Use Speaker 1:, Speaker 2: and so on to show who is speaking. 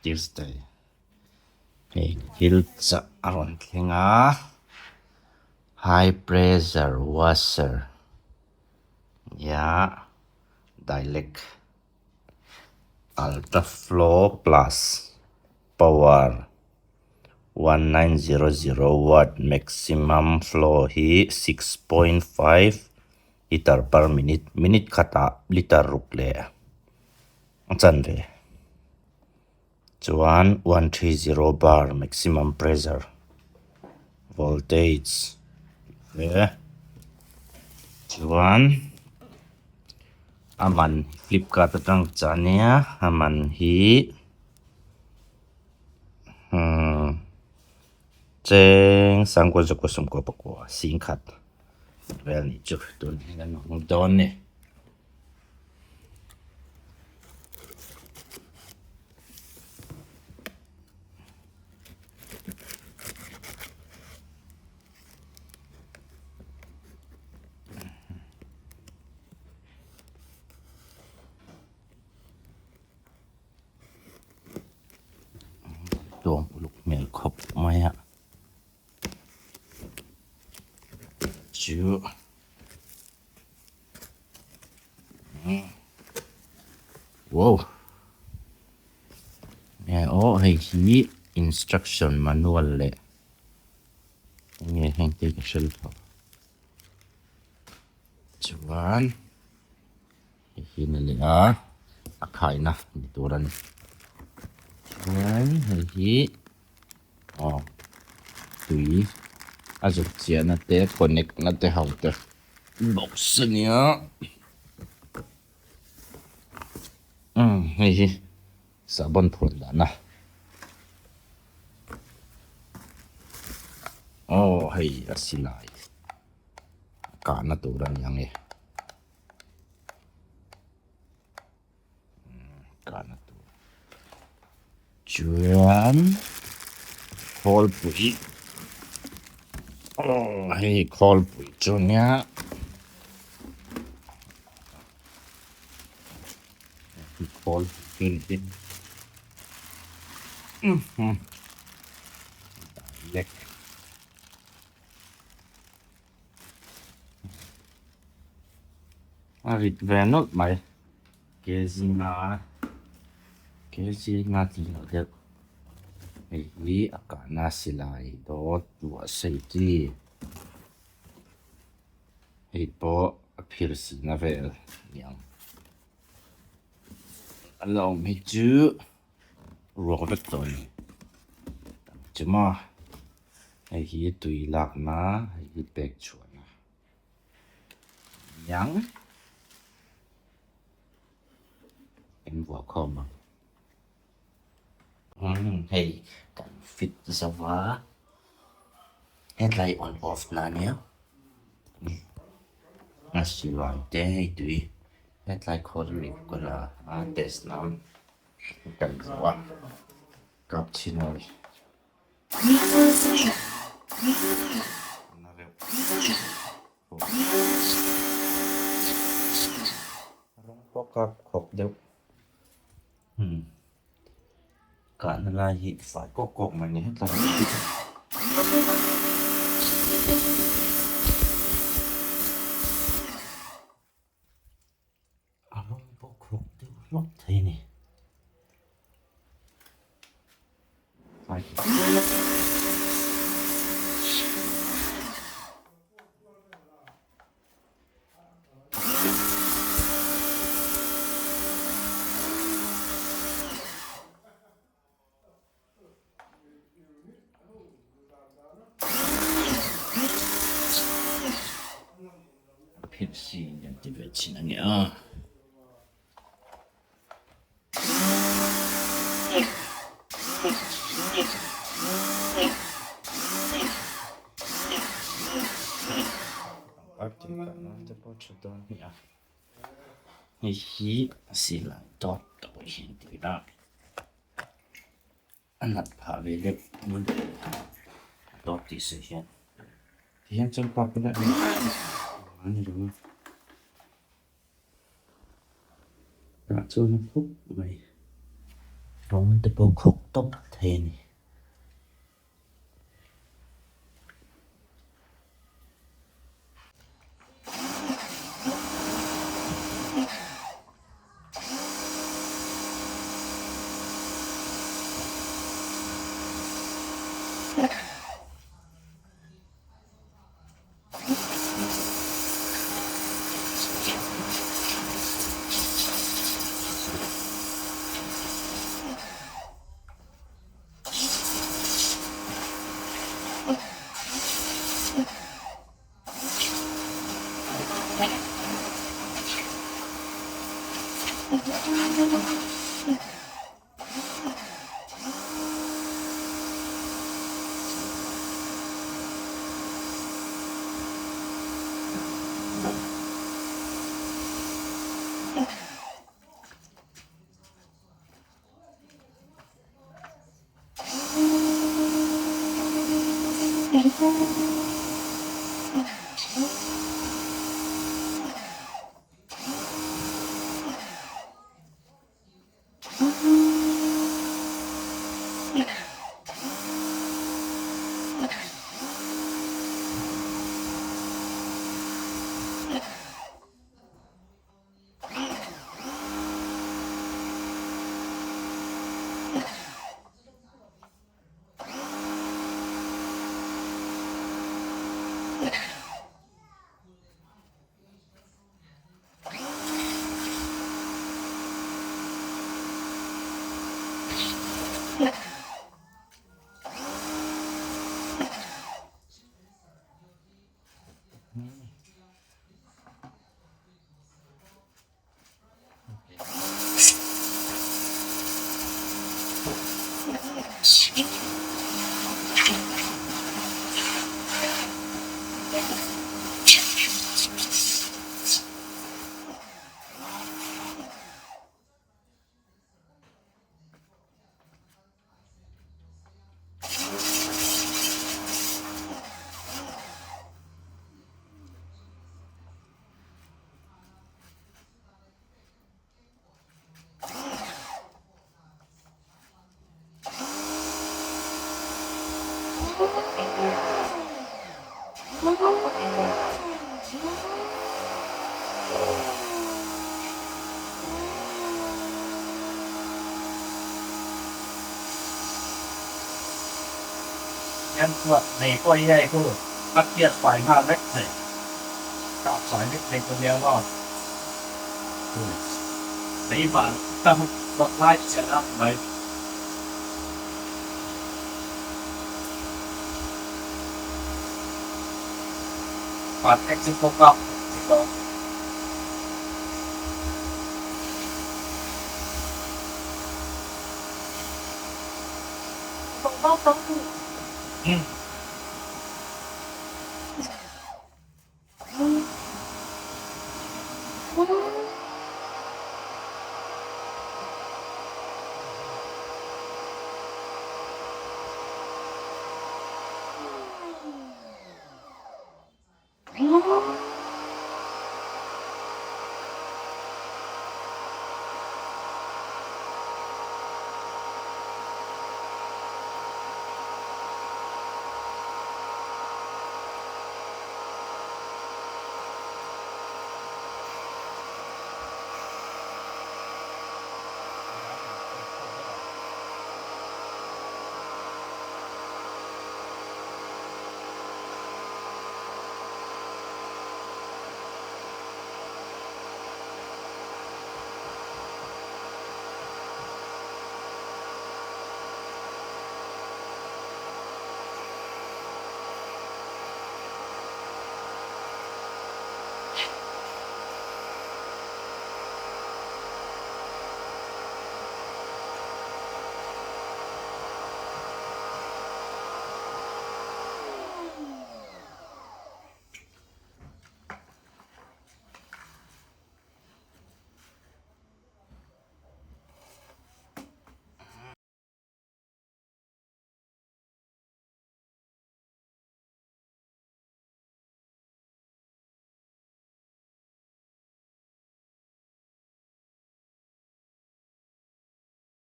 Speaker 1: Tuesday hei thil chah a rawn thleng a high pressure washer nia dialect ultra flow plus power 1900 watt maximum flow hi 6.5 litre per minute minute khatah litre ruk leh a chanve chuan 130 bar maximum pressure voltage tih te chuan a man flipkart atang chah ania a man hi. Umm cheng sangkua zakua sawmkua pakua singkhat vel nih chu tun hian an hmu dawn a ni. Tuam uluk hmel khawp mai a chu wow nge aw hei hi instruction manual leh enge heng te ka hre lo chuan. Hei hi ni leh a a khaina ni tur a ni chuan hei hi aw tui a zuk chiahna te connect na te ho te box a nia umm hei hi sahbawn phurh dahna aw hei a silai kahna tur a ni ang e. Kahna tur chuan khawlpui aw hei khawlpui chu nia khawlpui chu ni lek. A rit ve nawlh mai kg nga kg nga tih loh deuh hei hi a kahna silai dawt vuah sei chi hei pawh a phir sihna vel a ni ang a la awm hi chu ruak vek tawh a ni chu maw. Hei hi tui lakna hei hi pek chhuahna niang eng vuah khawm ang umm hei kan fit zo va hetlai on off na ania a silai te hei tui hetlai khawl ri bawk a test nan kan zo a kap chhin a ni. Rawng pawh kap khawp deuh umm kahna lai hi fai kawk kawk mai ni hetlai hi. A rawng pawh khawk deuh hlawk thei a ni. Phirsi an ti ve thin a nia. Pangpar tih kah nan te pawh tha dawn hi a. Hei hi silai tawp tawh hi an ti a. A nat phah ve deuh hmun a tawp tih sawi hian tihian chuan park bulah hian a ni lo a tah chuan a khup mai. Rawng te pawh khawk tawp thei a ni.
Speaker 2: Nei pawh hi hei chu a phiat fai nghal vek thei, kah fai vek thei chu nia maw? Lei van tam vak lai chiah a mai. Van exit pawh kak thei lo.